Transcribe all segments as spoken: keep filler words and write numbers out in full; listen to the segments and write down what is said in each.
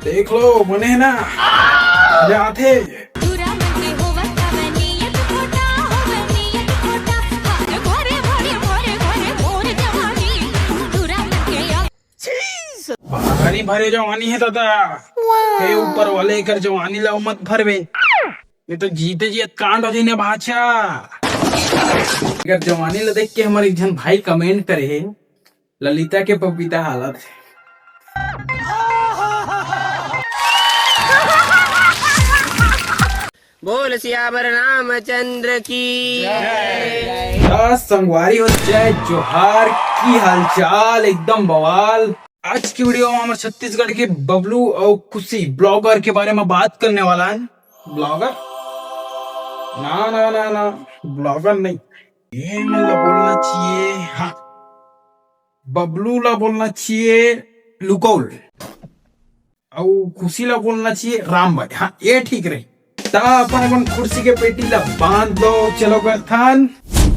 देख लो, बने हे ना, मजा आथे। भारी भरे जवानी हे दादा। हे ऊपर वाले, एकर जवानी ला मत भरबे, नहीं तो जीते जियत कांड हो जाही ना भांचा। एकर जवानी ला देख के हमर एक झन भाई comment करे हे, ललिता के पपीता हालत हे। बोल सियावर रामचंद्र की। त संगवारी हो, जय जोहार, की हालचाल? एकदम बवाल। आज की video में हमर छत्तीसगढ़ के बबलू और खुशी blogger के बारे में बात करने वाला है। Blogger? ना, ना, ना, ना, blogger नहीं। ये मन ला बोलना चाहिए, हाँ, बबलू ला बोलना चाहिए लुकौल, अउ खुशी ला बोलना चाहिए राम भाई। हाँ, ये ठीक रही। त अपन अपन कुर्सी के पेटी ला बांध लो, चलो करथन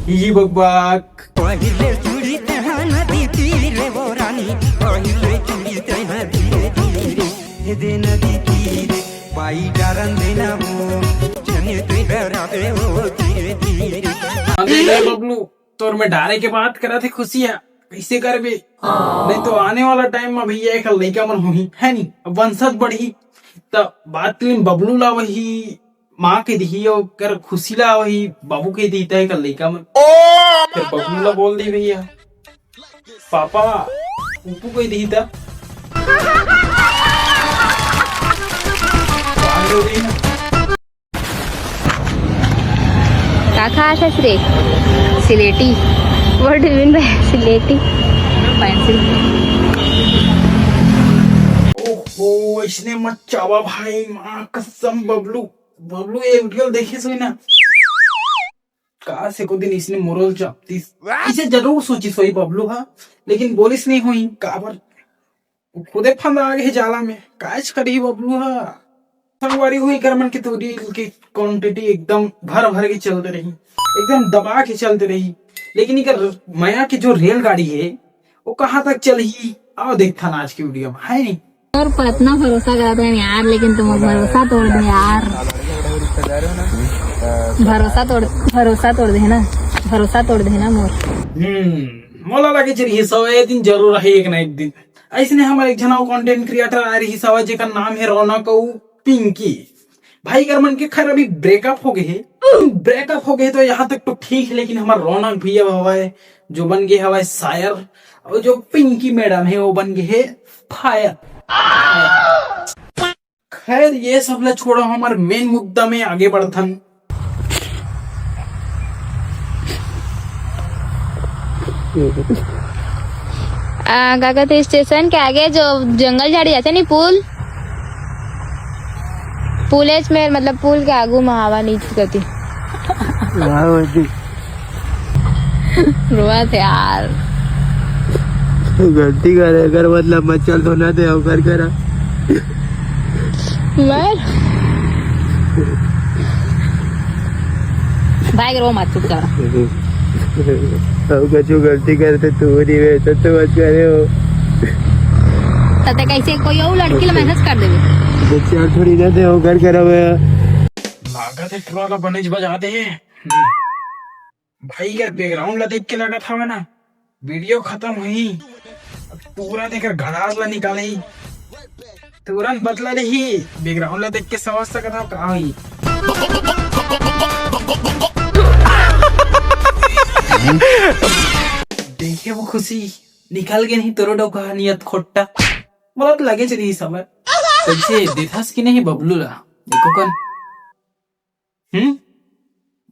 ही बकबक। पहिले चूड़ी तेहा नदी तीरे वो रानी, पहिले चूड़ी तेहा धीरे धीरे, हे दे नदी तीरे, पाई डारन देना वो, जने ते डरावे वो धीरे धीरे। अरे ले बबलू, तोर में डारे के बात करत हे खुशिया, कैसे करबे? नहीं तो आने वाला time में भैया एक लइका मन होही, है नी? अब वंशज बढ़ही, त बात ले बबलू ला वही माँ के दिही, और कर खुशी ला वही बाबू के दिही, त एक लइका मन। फिर बबलू ला बोल दी भैया, पापा, पप्पू के दिही त। का खात हस रे? सिलेटी। What do you mean by सिलेटी? Pencil. ओहो, इसने मत चावा भाई, माँ कसम बबलू, बबलू ये video देखे सोई ना। का से को दिन इसने मोरल चापतीस। इसे जरूर सोची सोई बबलू हा, लेकिन बोलिस नहीं होई, काबर? वो खुदे फंदा आगे हे जाला में, कायच करी बबलू हा। संगवारी हुई कर मन के तो reel की quantity एकदम भर भर के चलते रही, एकदम दबा के चलते रही। लेकिन इकर मया के जो रेलगाड़ी है, वो कहाँ तक चलही? आओ देखथन आज की video में, है नी? और पर इतना भरोसा करत रहे यार, लेकिन तुम भरोसा तोड़ दे यार। भरोसा तोड़, भरोसा तोड़ दे ना, भरोसा तोड़ दे ना मोर। हम्म, मोला लगे चलिए सौ ए दिन जरूर रही एक ना एक दिन। ऐसने हमर एक झन अउ content creator आ रही सवा, जेकर नाम है रौनक अउ पिंकी। भाई कर मन के खैर अभी breakup हो गए है। Breakup हो गए तो यहाँ तक तो ठीक है, लेकिन हमर रौनक भैया हवा है जो बन गए हवा है शायर, और जो पिंकी मैडम है वो बन गए है फायर। खैर ये सब ला छोड़ो, हमर main मुद्दा में आगे बढ़थन। आ, का कहते स्टेशन के आगे जो जंगल झाड़ी जाते नी पुल, पुलेच में मतलब पुल के आगू में हवा नीचे गति। हाँ, वही। रोआ थे यार। गलती करे अगर मतलब मत चल तो ना दे अगर करा। मैं भाई रो मत, चुप कर। अब कछु गलती करते तू नहीं वे तो, तो मत करे हो। तते कैसे कोई और लड़की ला message कर देवे। तो चार थोड़ी ना दे हो घर करा हुआ। लागत है ट्रॉला बनेज बजा दे। भाई, अगर background ला देख के लगत हवे ना, video खत्म होही, तुरंत एकर गलास ला निकालही, तुरंत बदला लेही। Background ला देख के समझ सकत हव का होही। देखे वो खुशी, निकल गे नहीं तोरो डौका नियत खोट्टा। मोला तो लगे चली समझ। कैसे देथस कि नहीं बबलू ला? देखो कन। हम्म?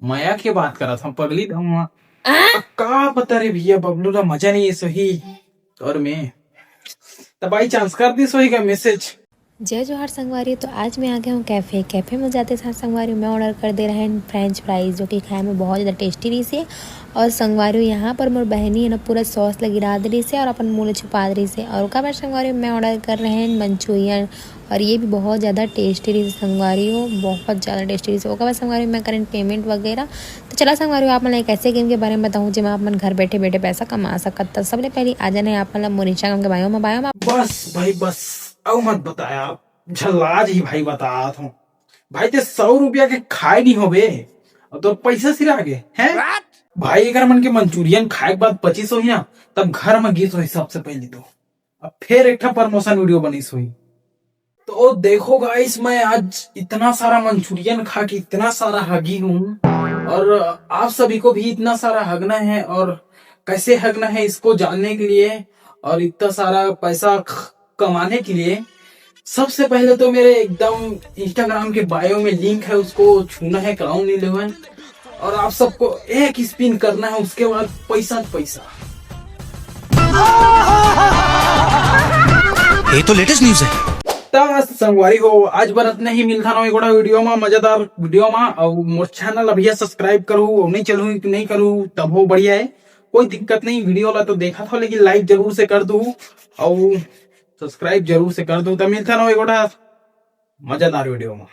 मया के बात करत हम पगली धुआं। आ? का पता रे भैया, बबलू ला मजा नहीं है सही। और मैं तो by chance कर दी सोई का message। जय जोहार संगवारी। तो आज मैं आ गया हूँ कैफे। कैफे में जाते साथ संगवारी मैं ऑर्डर कर दे रहे हैं फ्रेंच फ्राइज, जो कि खाए में बहुत ज़्यादा टेस्टी रही से। और संगवारी यहाँ पर मोर बहनी है ना पूरा सॉस ला गिरा दे रही से और अपन मुँह ला छुपा दे रही से। और ओकर बाद संगवारी मैं ऑर्डर कर रहे हैं मंचूरियन, और ये भी बहुत ज़्यादा टेस्टी रही संगवारी हो, बहुत ज़्यादा टेस्टी रही। ओकर बाद संगवारी मैं करें पेमेंट वगैरह। तो चला संगवारी हो, आप मन ला एक ऐसे गेम के बारे में बताऊँ जेमा आप मन घर बैठे बैठे पैसा कमा सकत। तो सबले पहले आ जाना है आप मन ला मोर Instagram के bio में, bio में। बस भाई बस, अब मत बताया आप। झल्ला जी भाई, बतात हूँ भाई, ते सौ रुपया के खाए नहीं होबे, अब तो पैसा सिरा गे हैं भाई। एकर मन के मंचूरियन खाए के बाद पच्चीस होही ना, तब घर में गीस होही सबसे पहले तो। अब फिर एक ठा प्रमोशन वीडियो बनिस होही। तो देखो गाइस, मैं आज इतना सारा मंचूरियन खा के इतना सारा हगी हूँ, और आप सभी को भी इतना सारा हगना है, और कैसे हगना है इसको जानने के लिए और इतना सारा पैसा ख- कमाने के लिए, सबसे पहले तो मेरे एकदम इंस्टाग्राम के बायो में लिंक है, उसको छूना है, क्राउन इलेवन, और आप सबको एक स्पिन करना है, उसके बाद पैसा पैसा। ये तो लेटेस्ट न्यूज है। त संगवारी हो, आज बर अतना ही। मिलथन एक गोठा वीडियो मा, मजेदार वीडियो मा। और मोर चैनल अभी सब्सक्राइब करू, और नहीं चलू, नहीं करू, तब हो बढ़िया है, कोई दिक्कत नहीं। वीडियो ला तो देखा था, लेकिन लाइक जरूर से कर दू और सब्सक्राइब जरूर से कर दू। त मिलथन एक गोठा मजेदार वीडियो मा।